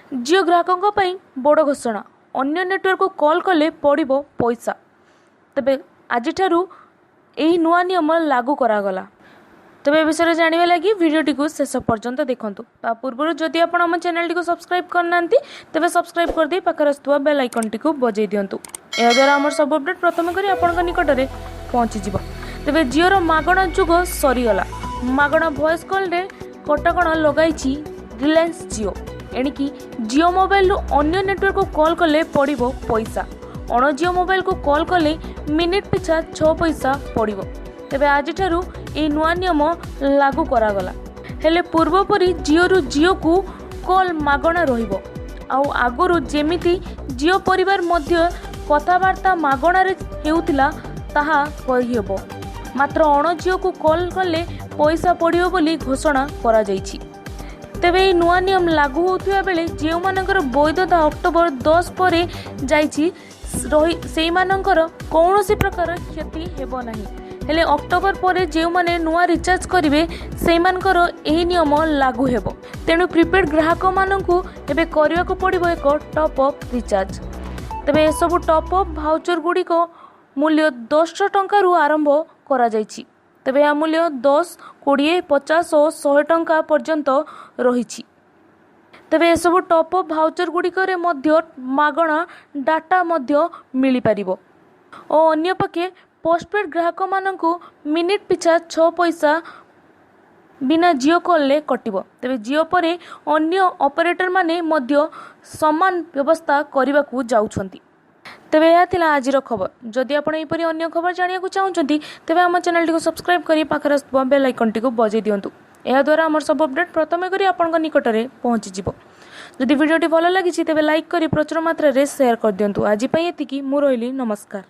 ଜିଓ ଗ୍ରାହକଙ୍କ ପାଇଁ ବଡ଼ ଘୋଷଣା, ଅନ୍ୟ ନେଟୱାର୍କକୁ କଲ୍ କଲେ ପଡ଼ିବ ପଇସା। ତେବେ ଆଜିଠାରୁ ଏହି ନୂଆ ନିୟମ ଲାଗୁ କରାଗଲା। ତେବେ ଏ ବିଷୟରେ ଜାଣିବା ଲାଗି ଭିଡ଼ିଓଟିକୁ ଶେଷ ପର୍ଯ୍ୟନ୍ତ ଦେଖନ୍ତୁ। ତା ପୂର୍ବରୁ ଯଦି ଆପଣ ଆମ ଚ୍ୟାନେଲଟିକୁ ସବସ୍କ୍ରାଇବ୍ କରିନାହାନ୍ତି, ତେବେ ସବସ୍କ୍ରାଇବ୍ କରିଦେଇ ପାଖରେ ଆସୁଥିବା ବେଲ୍ ଆଇକନ୍ଟିକୁ ବଜାଇ ଦିଅନ୍ତୁ। ଏହାଦ୍ୱାରା ଆମର ସବୁ ଅପଡ଼େଟ୍ ପ୍ରଥମେ କରି ଆପଣଙ୍କ ନିକଟରେ ପହଞ୍ଚିଯିବ। ତେବେ ଜିଓର ମାଗଣା ଯୁଗ ସରିଗଲା। ମାଗଣା ଭଏସ୍ କଲ୍ରେ କଟକଣା ଲଗାଇଛି ରିଲାଏନ୍ସ ଜିଓ। ଏଣିକି ଜିଓ ମୋବାଇଲରୁ ଅନ୍ୟ ନେଟୱାର୍କକୁ କଲ୍ କଲେ ପଡ଼ିବ ପଇସା। ଅଣ ଜିଓ ମୋବାଇଲକୁ କଲ୍ କଲେ ମିନିଟ୍ ପିଛା 6 ପଇସା ପଡ଼ିବ। ତେବେ ଆଜିଠାରୁ ଏହି ନୂଆ ନିୟମ ଲାଗୁ କରାଗଲା। ହେଲେ ପୂର୍ବପରି ଜିଓରୁ ଜିଓକୁ କଲ୍ ମାଗଣା ରହିବ। ଆଉ ଆଗରୁ ଯେମିତି ଜିଓ ପରିବାର ମଧ୍ୟ କଥାବାର୍ତ୍ତା ମାଗଣାରେ ହେଉଥିଲା, ତାହା କରିହେବ। ମାତ୍ର ଅଣ ଜିଓକୁ କଲ୍ କଲେ ପଇସା ପଡ଼ିବ ବୋଲି ଘୋଷଣା କରାଯାଇଛି। ତେବେ ଏହି ନୂଆ ନିୟମ ଲାଗୁ ହେଉଥିବା ବେଳେ ଯେଉଁମାନଙ୍କର ବୈଧତା ଅକ୍ଟୋବର 10 ପରେ ଯାଇଛି ରହି, ସେଇମାନଙ୍କର କୌଣସି ପ୍ରକାର କ୍ଷତି ହେବ ନାହିଁ। ହେଲେ ଅକ୍ଟୋବର ପରେ ଯେଉଁମାନେ ନୂଆ ରିଚାର୍ଜ କରିବେ, ସେଇମାନଙ୍କର ଏହି ନିୟମ ଲାଗୁ ହେବ। ତେଣୁ ପ୍ରିପେଡ୍ ଗ୍ରାହକମାନଙ୍କୁ ଏବେ କରିବାକୁ ପଡ଼ିବ ଏକ ଟପ୍ ଅପ୍ ରିଚାର୍ଜ। ତେବେ ଏସବୁ ଟପ୍ ଅପ୍ ଭାଉଚର ଗୁଡ଼ିକ ମୂଲ୍ୟ 10 ଟଙ୍କାରୁ ଆରମ୍ଭ କରାଯାଇଛି। ତେବେ ଏହା ମୂଲ୍ୟ 10, 20, 50 ଓ 100 ଟଙ୍କା ପର୍ଯ୍ୟନ୍ତ ରହିଛି। ତେବେ ଏସବୁ ଟପ୍ ଅପ୍ ଭାଉଚର ଗୁଡ଼ିକରେ ମଧ୍ୟ ମାଗଣା ଡାଟା ମଧ୍ୟ ମିଳିପାରିବ ଓ ଅନ୍ୟପକ୍ଷେ ପୋଷ୍ଟପେଡ୍ ଗ୍ରାହକମାନଙ୍କୁ ମିନିଟ୍ ପିଛା 6 ପଇସା ବିନା ଜିଓ କଲ୍ରେ କଟିବ। ତେବେ ଜିଓ ପରେ ଅନ୍ୟ ଅପରେଟରମାନେ ମଧ୍ୟ ସମାନ ବ୍ୟବସ୍ଥା କରିବାକୁ ଯାଉଛନ୍ତି। ତେବେ ଏହା ଥିଲା ଆଜିର ଖବର। ଯଦି ଆପଣ ଏହିପରି ଅନ୍ୟ ଖବର ଜାଣିବାକୁ ଚାହୁଁଛନ୍ତି, ତେବେ ଆମ ଚ୍ୟାନେଲଟିକୁ ସବସ୍କ୍ରାଇବ୍ କରି ପାଖରେ ଆସୁଥିବା ବେଲ୍ ଆଇକନ୍ଟିକୁ ବଜାଇ ଦିଅନ୍ତୁ। ଏହାଦ୍ୱାରା ଆମର ସବୁ ଅପଡ଼େଟ୍ ପ୍ରଥମେ କରି ଆପଣଙ୍କ ନିକଟରେ ପହଞ୍ଚିଯିବ। ଯଦି ଭିଡ଼ିଓଟି ଭଲ ଲାଗିଛି, ତେବେ ଲାଇକ୍ କରି ପ୍ରଚୁର ମାତ୍ରାରେ ସେୟାର କରିଦିଅନ୍ତୁ। ଆଜି ପାଇଁ ଏତିକି, ମୁଁ ରହିଲି, ନମସ୍କାର।